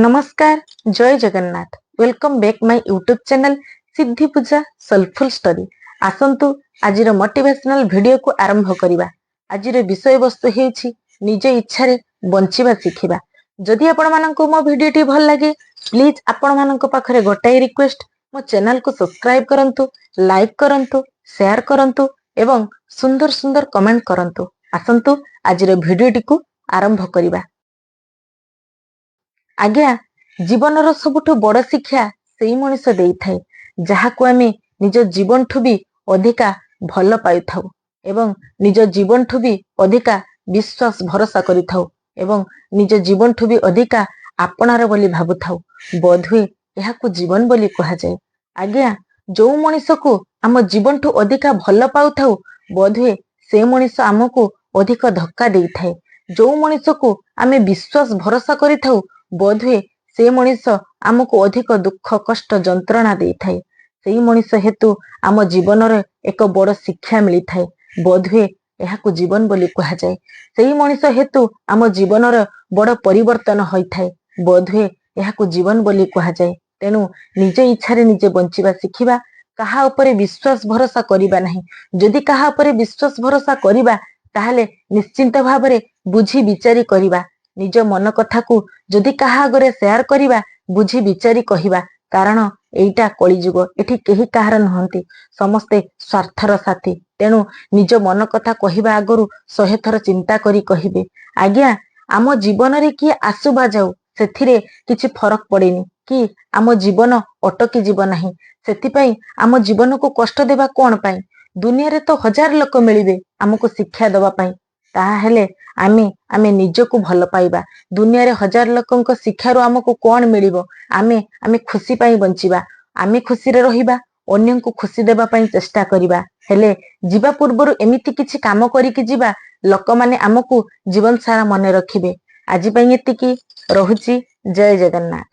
ନମସ୍କାର, ଜୟ Jagannath. Welcome back my YouTube channel Sidhi Puja ସୋଲଫୁଲ study. ଆସନ୍ତୁ, ଆଜିର ମୋଟିଭେସନାଲ ଭିଡିଓକୁ ଆରମ୍ଭ କରିବା। ଆଜିର ବିଷୟବସ୍ତୁ ହେଉଛି ନିଜ ଇଚ୍ଛାରେ ବଞ୍ଚିବା ଶିଖିବା। ଯଦି ଆପଣମାନଙ୍କୁ ମୋ ଭିଡିଓଟି ଭଲ ଲାଗେ, ପ୍ଲିଜ ଆପଣମାନଙ୍କ ପାଖରେ ଗୋଟାଏ ରିକ୍ୱେଷ୍ଟ, ମୋ ଚ୍ୟାନେଲକୁ ସବସ୍କ୍ରାଇବ କରନ୍ତୁ, ଲାଇକ୍ କରନ୍ତୁ, ସେୟାର କରନ୍ତୁ ଏବଂ ସୁନ୍ଦର ସୁନ୍ଦର କମେଣ୍ଟ କରନ୍ତୁ। ଆସନ୍ତୁ, ଆଜିର ଭିଡିଓଟିକୁ ଆରମ୍ଭ କରିବା। ଆଜ୍ଞା, ଜୀବନର ସବୁଠୁ ବଡ ଶିକ୍ଷା ସେଇ ମଣିଷ ଦେଇଥାଏ, ଯାହାକୁ ଆମେ ନିଜ ଜୀବନଠୁ ବି ଅଧିକା ଭଲ ପାଇଥାଉ ଏବଂ ନିଜ ଜୀବନଠୁ ବି ଅଧିକା ବିଶ୍ୱାସ ଭରସା କରିଥାଉ ଏବଂ ନିଜ ଜୀବନଠୁ ବି ଅଧିକା ଆପଣାର ବୋଲି ଭାବୁଥାଉ। ବୋଧହୁଏ ଏହାକୁ ଜୀବନ ବୋଲି କୁହାଯାଏ। ଆଜ୍ଞା, ଯୋଉ ମଣିଷକୁ ଆମ ଜୀବନଠୁ ଅଧିକା ଭଲ ପାଉଥାଉ, ବୋଧହୁଏ ସେ ମଣିଷ ଆମକୁ ଅଧିକ ଧକ୍କା ଦେଇଥାଏ। ଯୋଉ ମଣିଷକୁ ଆମେ ବିଶ୍ୱାସ ଭରସା କରିଥାଉ, ବୋଧହୁଏ ସେ ମଣିଷ ଆମକୁ ଅଧିକ ଦୁଃଖ, କଷ୍ଟ, ଯନ୍ତ୍ରଣା ଦେଇଥାଏ। ସେଇ ମଣିଷ ହେତୁ ଆମ ଜୀବନରେ ଏକ ବଡ ଶିକ୍ଷା ମିଳିଥାଏ। ବୋଧହୁଏ ଏହାକୁ ଜୀବନ ବୋଲି କୁହାଯାଏ। ସେଇ ମଣିଷ ହେତୁ ଆମ ଜୀବନର ବଡ ପରିବର୍ତ୍ତନ ହୋଇଥାଏ। ବୋଧହୁଏ ଏହାକୁ ଜୀବନ ବୋଲି କୁହାଯାଏ। ତେଣୁ ନିଜ ଇଚ୍ଛାରେ ନିଜେ ବଞ୍ଚିବା ଶିଖିବା। କାହା ଉପରେ ବିଶ୍ୱାସ ଭରସା କରିବା ନାହିଁ। ଯଦି କାହା ଉପରେ ବିଶ୍ୱାସ ଭରସା କରିବା, ତାହେଲେ ନିଶ୍ଚିନ୍ତ ଭାବରେ ବୁଝି ବିଚାରି କରିବା। ନିଜ ମନ କଥାକୁ ଯଦି କାହା ଆଗରେ ସେୟାର କରିବା, ବୁଝି ବିଚାରି କହିବା। କାରଣ ଏଇଟା କଳିଯୁଗ, ଏଠି କେହି କାହାର ନୁହନ୍ତି, ସମସ୍ତେ ସ୍ୱାର୍ଥର ସାଥୀ। ତେଣୁ ନିଜ ମନ କଥା କହିବା ଆଗରୁ 100 ଥର ଚିନ୍ତା କରି କହିବେ। ଆଜ୍ଞା, ଆମ ଜୀବନରେ କିଏ ଆସୁ ବା ଯାଉ, ସେଥିରେ କିଛି ଫରକ ପଡେନି କି ଆମ ଜୀବନ ଅଟକି ଯିବ ନାହିଁ। ସେଥିପାଇଁ ଆମ ଜୀବନକୁ କଷ୍ଟ ଦେବା କଣ ପାଇଁ? ଦୁନିଆରେ ତ ହଜାର ଲୋକ ମିଳିବେ ଆମକୁ ଶିକ୍ଷା ଦବା ପାଇଁ। ତାହାହେଲେ ଆମେ ନିଜକୁ ଭଲ ପାଇବା। ଦୁନିଆରେ ହଜାର ଲୋକଙ୍କ ଶିକ୍ଷାରୁ ଆମକୁ କଣ ମିଳିବ? ଆମେ ଖୁସି ପାଇଁ ବଞ୍ଚିବା। ଆମେ ଖୁସିରେ ରହିବା, ଅନ୍ୟଙ୍କୁ ଖୁସି ଦେବା ପାଇଁ ଚେଷ୍ଟା କରିବା। ହେଲେ ଯିବା ପୂର୍ବରୁ ଏମିତି କିଛି କାମ କରିକି ଯିବା, ଲୋକମାନେ ଆମକୁ ଜୀବନ ସାରା ମନେ ରଖିବେ। ଆଜି ପାଇଁ ଏତିକି ରହୁଛି। ଜୟ ଜଗନ୍ନାଥ।